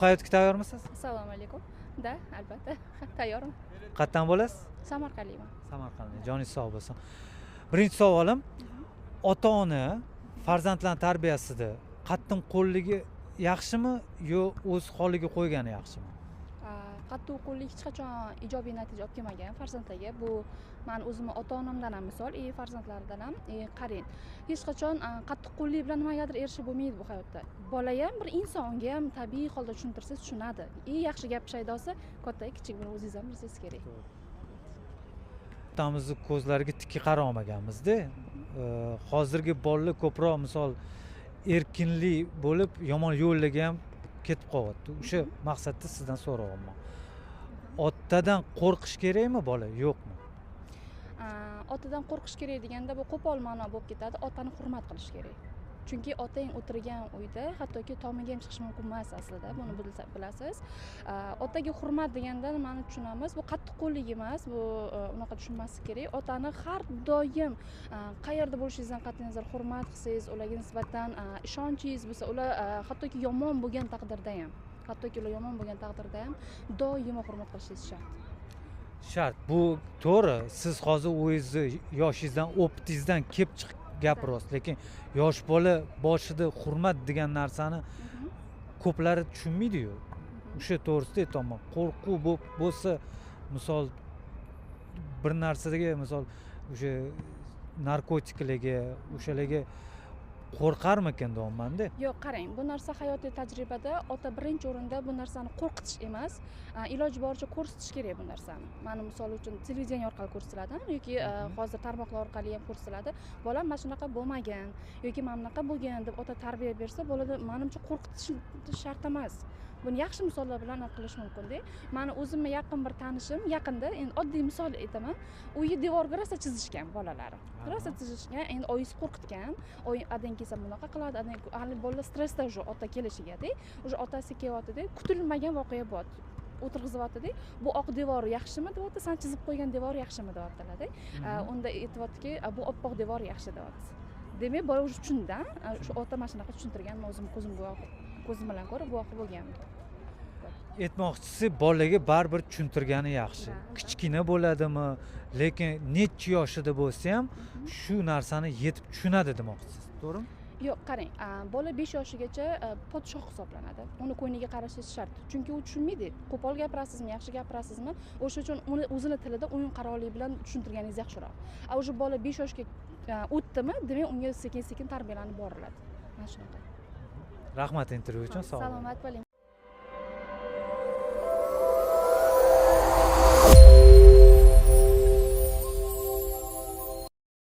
Hayotga tayyormisiz? Assalomu alaykum. Да, albatta, tayyorman. Qayerdan bo'lasiz? Samarqandlikman. Samarqandlik. Joningiz sog' bo'lsin. Birinchi savolim: ota ona farzandlar tarbiyasida qattiqqo'lligi yaxshimi yo o'z holiga qo'ygani yaxshimi? Qattiqqo'llik hech qachon ijobiy natija olib kelmagan farzandlarga. Bu man o'zimni ota onamdan ham misol, и farzandlaridan ham. Qarang, hech qachon qattiqqo'llik bilan nimagadir erishib bo'lmaydi bu hayotda. Bola ham bir inson, unga ham tabiiy holda tushuntirsangiz tushunadi. И yaxshi gap shaydosi katta kichik, buni o'zingiz ham bilsangiz kerak. Otamizni ko'zlariga tikka qarolmaganmizda. Hozirgi bolalar ko'proq, misol, erkinlik bo'lib, yomon yo'llarga ham ketib qolyapti. O'sha maqsadda sizdan so'rayapman: otadan qo'rqish kerakmi bola, yo'qmi? Otadan qo'rqish kerak deganda bu qo'pol ma'no bo'lib ketadi. Otani hurmat qilish kerak, chunki otang o'tirgan uyda hattoki tomiga ham chiqish mumkin emas aslida, buni bilasiz. Otaga hurmat deganda nimani tushunamiz? Bu qattiqqo'llik emas, bu unaqa tushunmaslik kerak. Otani har doim qayerda bo'lishingizdan qat'iy nazar hurmat qilsangiz, ularga nisbatan ishonchingiz bo'lsa, ular hattoki yomon bo'lgan taqdirda ham, hattoki ular yomon bo'lgan taqdirda ham doimo hurmat qilishingiz shart. Shart, bu to'g'ri. Siz hozir o'zingizni yoshingizdan, опыт ingizdan kelib chiqib gapiryapsiz, lekin yosh bola boshida hurmat degan narsani ko'plari tushunmaydiyu. O'sha to'g'risida aytyapman. Qo'rquv bo'lsa, misol, bir narsaga, misol, o'sha narkotiklarga, o'shalarga qo'rqarmikin deyapmanda. Yo'q, qarang, bu narsa hayotiy tajribada ota birinchi o'rinda bu narsani qo'rqitish emas, iloji boricha ko'rsatish kerak bu narsani. Mana, misol uchun, televideniye orqali ko'rsatiladi yoki hozir tarmoqlar orqali ham ko'rsatiladi. Bolam mana shunaqa bo'lmagan yoki mana bunaqa bo'lgan deb ota tarbiya bersa, bolada, manimcha, qo'rqitish shart emas. Buni yaxshi misollar bilan qilish mumkinda. Mani o'zimni yaqin bir tanishim, yaqinda, endi oddiy misol aytaman, uyi devorga rosa chizishgan bolalari, rosa chizishgan. Endi oyisi qo'rqitgan: oy, adang kelsa bunaqa qiladi, adang. Hali bolalar stressda уже ota kelishigada, уже otasi kelyaptida, kutilmagan voqea bo'lyapti. O'tirg'izyaptida: "Bu oq devor yaxshimi?" deyapti. "San chizib qo'ygan devor yaxshimi?" deyaptilarda. Unda aytyaptiki: "Bu oppoq devor yaxshi", deyapti. Demak, bola уже tushundi, shu ota mana shunaqa tushuntirgan. Man o'zim ko'zim guvohi, ko'zim bilan ko'rib guvohi bo'lganman. Aytmoqchisi, bolaga baribir tushuntirgani yaxshi. Kichkina bo'ladimi, lekin necha yoshida bo'lsa ham shu narsani yetib tushunadi demoqchisiz, to'g'rimi? Yo'q, qarang, bola 5 yoshigacha podshoh hisoblanadi. Uni ko'ngliga qarashingiz shart, chunki u tushunmaydi, qo'pol gapirasizmi, yaxshi gapirasizmi. O'sha uchun uni o'zini tilida o'yinqaroqlik bilan tushuntirganingiz yaxshiroq. A уже bola 5 yoshga o'tdimi, demak, unga sekin sekin tarbiyalanib boriladi, mana shunaqa. Rahmat intervyu uchun, sog' bo'ling. Salomat bo'ling.